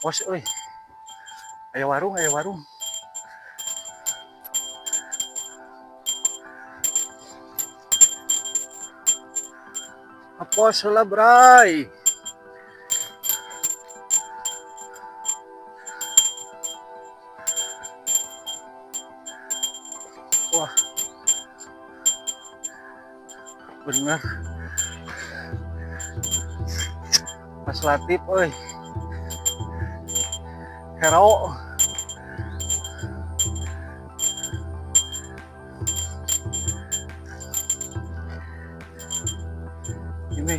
Pos euy. Aya warung, aya warung. Pos heula, Bray. Wah. Bener. Mas Latif euy. Hero. Ini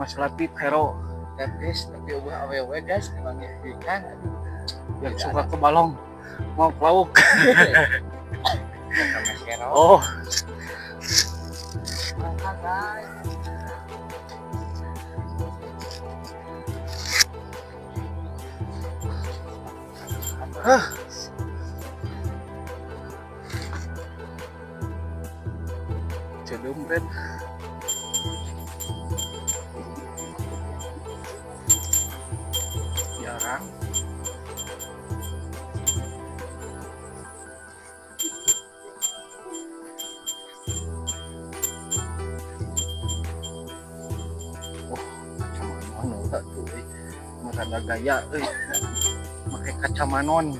Mas Latif hero. Guys, tapi ubah awewe guys, emang ikan. Aduh. Yang suka ke balong mau ke lauk. Kata Mas Hero. Oh. Mantap, guys. Hah. Cedum, Ren. Jarang. Oh, kacamanon udah tuh, euy. Merada gaya euy. Make kacamanon.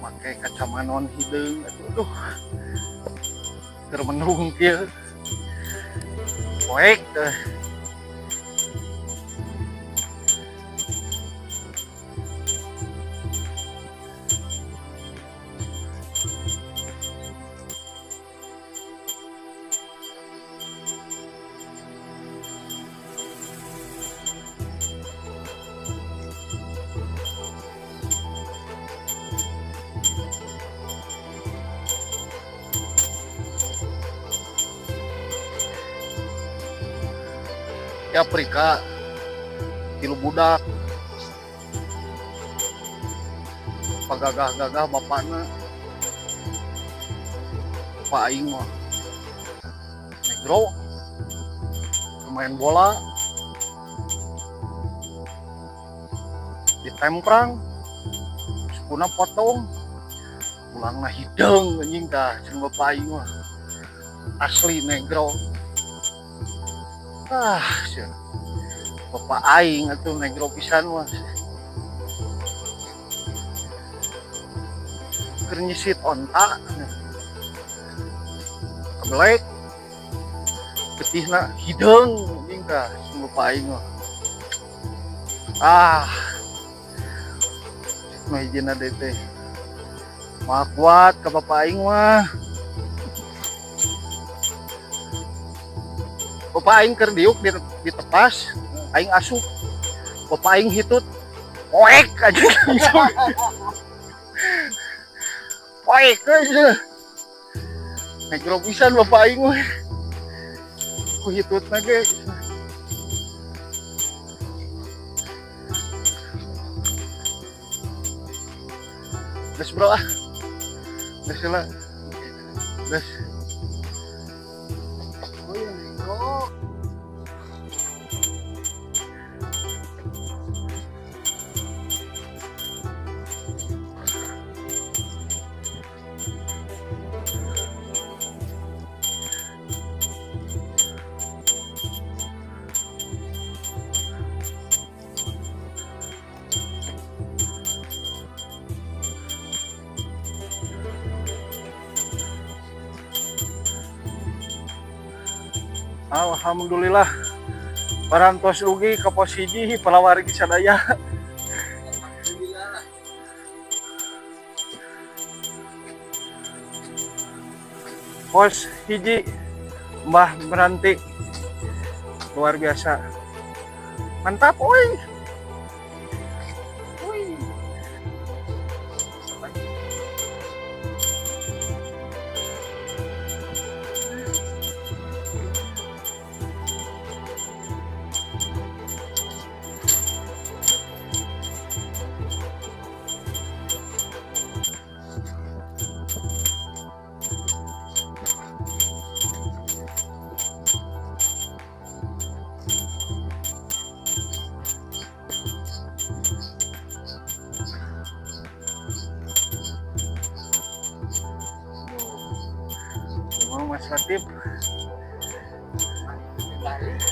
Make kacamanon hideung atuh, aduh. Keur menung kieu. Poek teh. Di Afrika tilu budak pagagah-gagah bapakna, bapak aing mah negro main bola ditemprang sukuna potong pulangna hideung anjing tah cenah bapak aing mah asli negro. Ah, sia. Bapak aing atuh negro pisan mah. Keur nyisit onta. Kabelek. Getihna hideung anjing tah bapak aing mah. Ah. Nu hijina deui teh. Mah kuat ka bapak aing mah. Bapak aing keur diuk ditepas, aing asup. Bapak aing hitut, poek aja. Poek aja. Negro pisan bapak aing mah. Ku hitutna ge. Geus bro ah. Geus lah. Geus. Oh iya, negro. Alhamdulillah parantos rugi ka pos hiji palawargi sadaya. Alhamdulillah. Pos hiji Mbah Meranti luar biasa mantap oi. Oi. Mas Latif. Balik.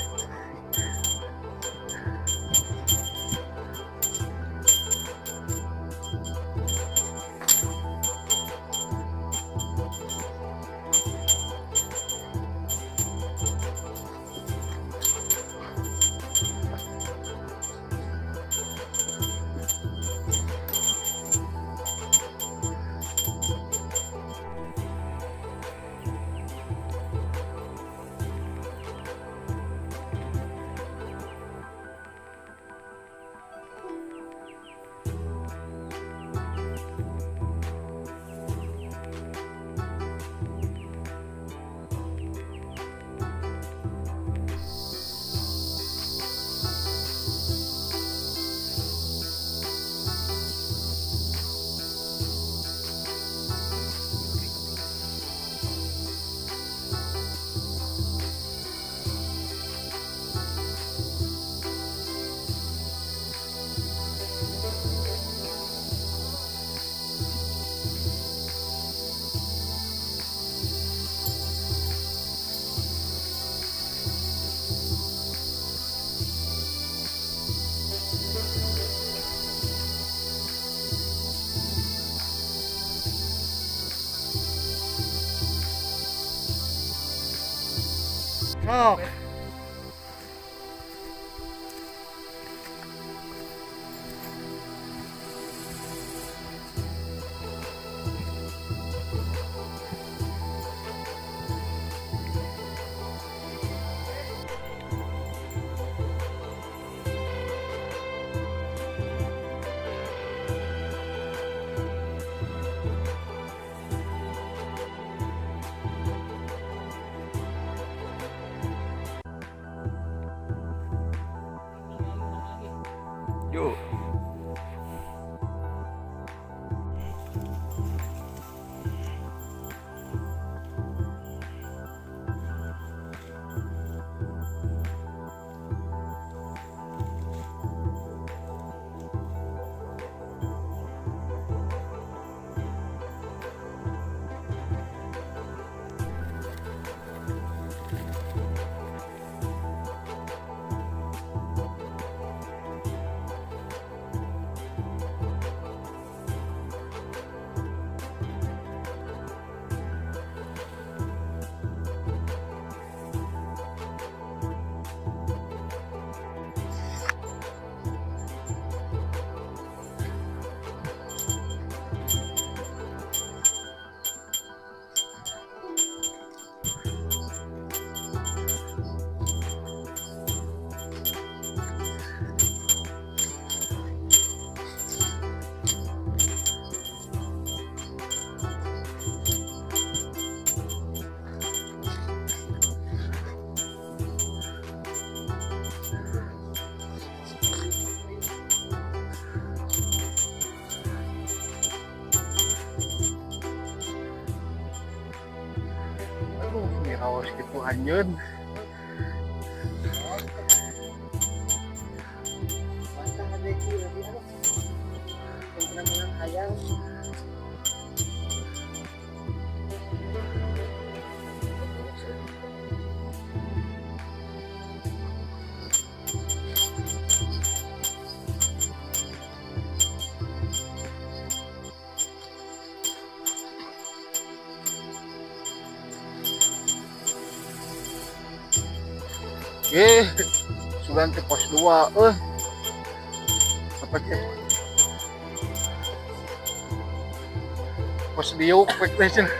Sok. Yuk. Aduh, miraos gitu anjeun. Mantap adekku lagi aduh. Yang pernah menang hayang. Sugan teh pos 2 Apa teh? Pos diuk pek teh cenah.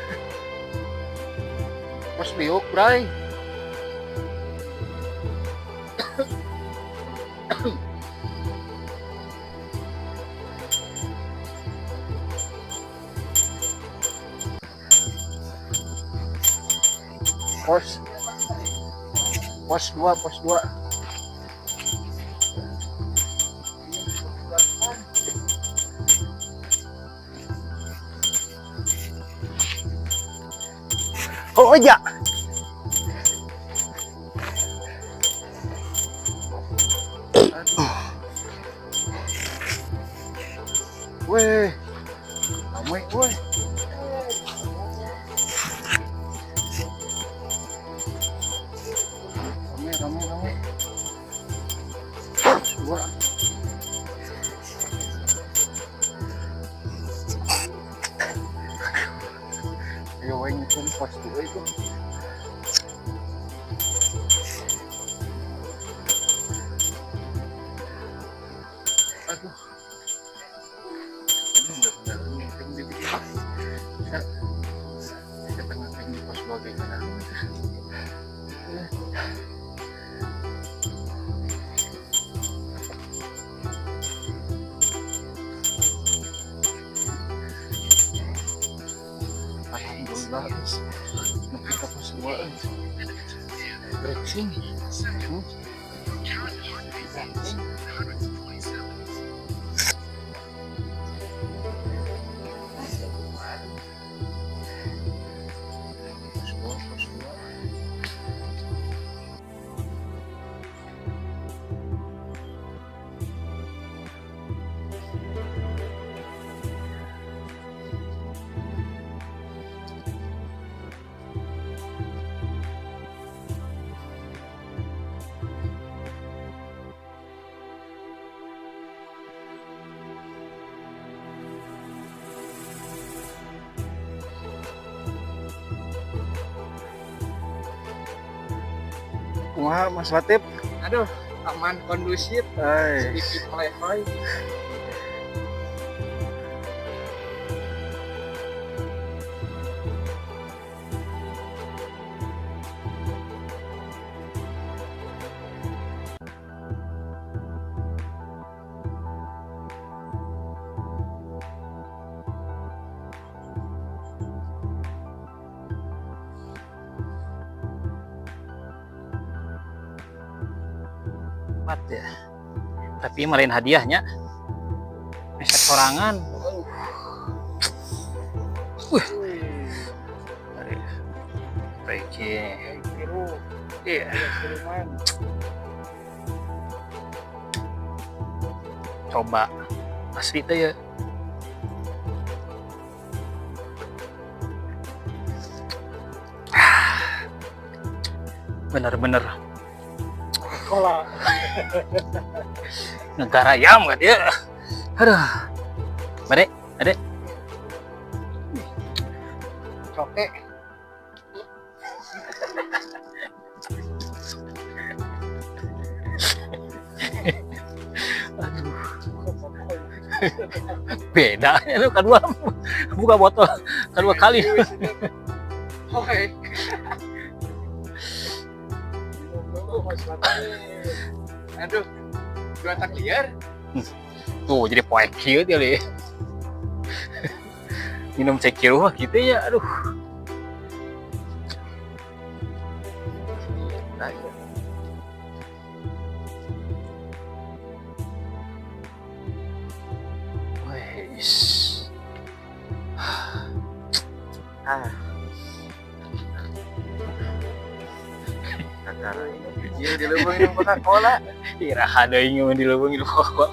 Pos diuk, Bray. Pos Pos 2, pos 2. Oh iya. Weh, ramai weh. Pos 2 itu. Aduh. Ini benar-benar nginteng di sini. Kita nginteng di pos 2 kayak gimana? Alhamdulillah, nepi ka pos 2. Stretching. Pos 2. Kumaha Mas Latif? Aduh, aman kondusif. Sedikit melehoi. Ya. Tapi melain hadiahnya meset sorangan. Iya. Coba asli teh ya. Bener-bener Cola. Negara ayam kan ya. Aduh. Adek, adek. Coke. Aduh. Beda itu kedua buka botol kedua kali. Oke. Aduh, dua tak liar. Tuh jadi poek kieu dia. Minum cekir mah gitu ya, aduh. Nah, iya. Wes. Ah. Iya di leuweung minum Coca-Cola. Iraha deui ngeun di leuweung minum Coca-Cola.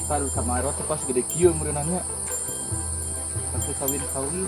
Taruh sama Ero tuh pas gede kieu meureunana. Aku kawin-kawin.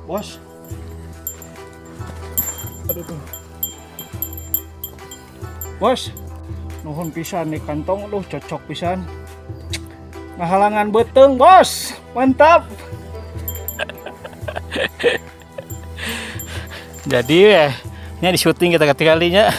Bos. Aduh tuh. Bos, nuhun pisan nih kantong, duh cocok pisan. Ngahalangan beuteung, bos. Mantap. Jadi ini di syuting kita kali-kalinya.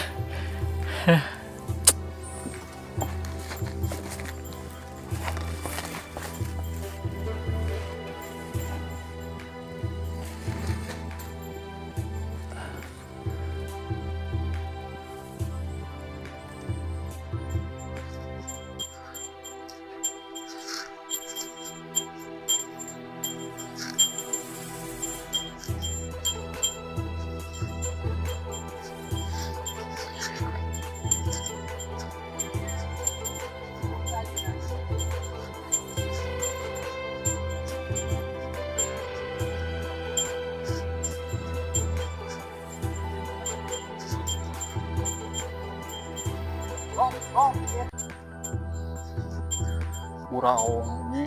Buraong ini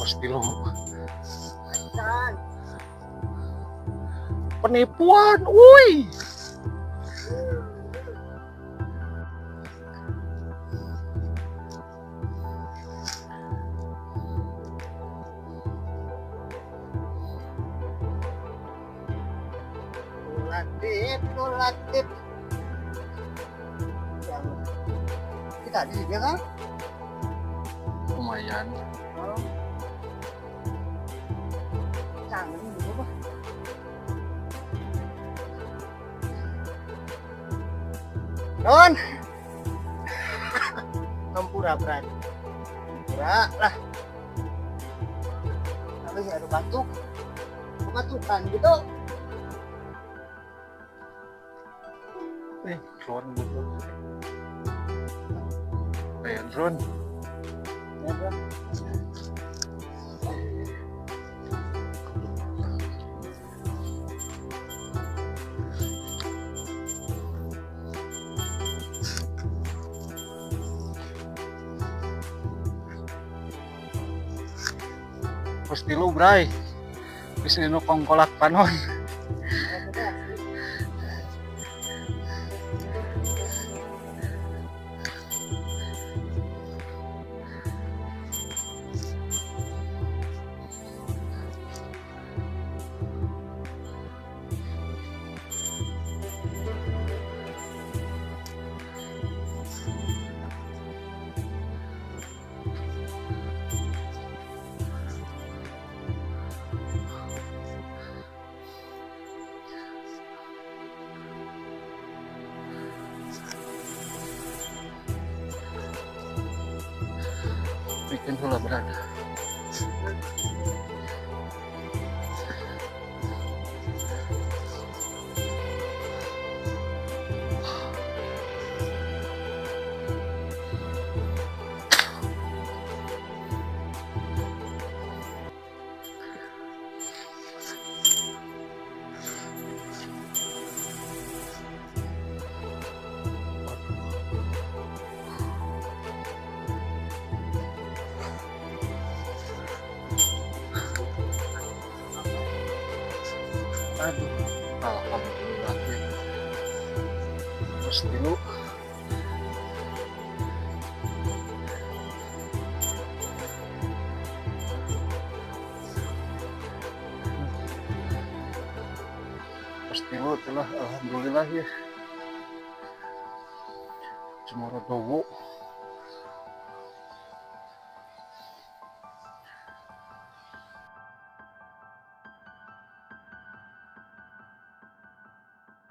pasti lu penipuan, woi. Tulatip. Yang kita di sini kan? Lumayan. Oh. Canggih dulu apa? Non. Hampura berat. Hampura lah. Tapi ada batuk. Batukan gitu. Drone gitu. Kayak drone. Pasti lu bray, bisa nu kongkolak panon. Bikin pula berada. Aduh, alhamdulillah ya. Terus dulu telah alhamdulillah ya. Cemoro Dowo.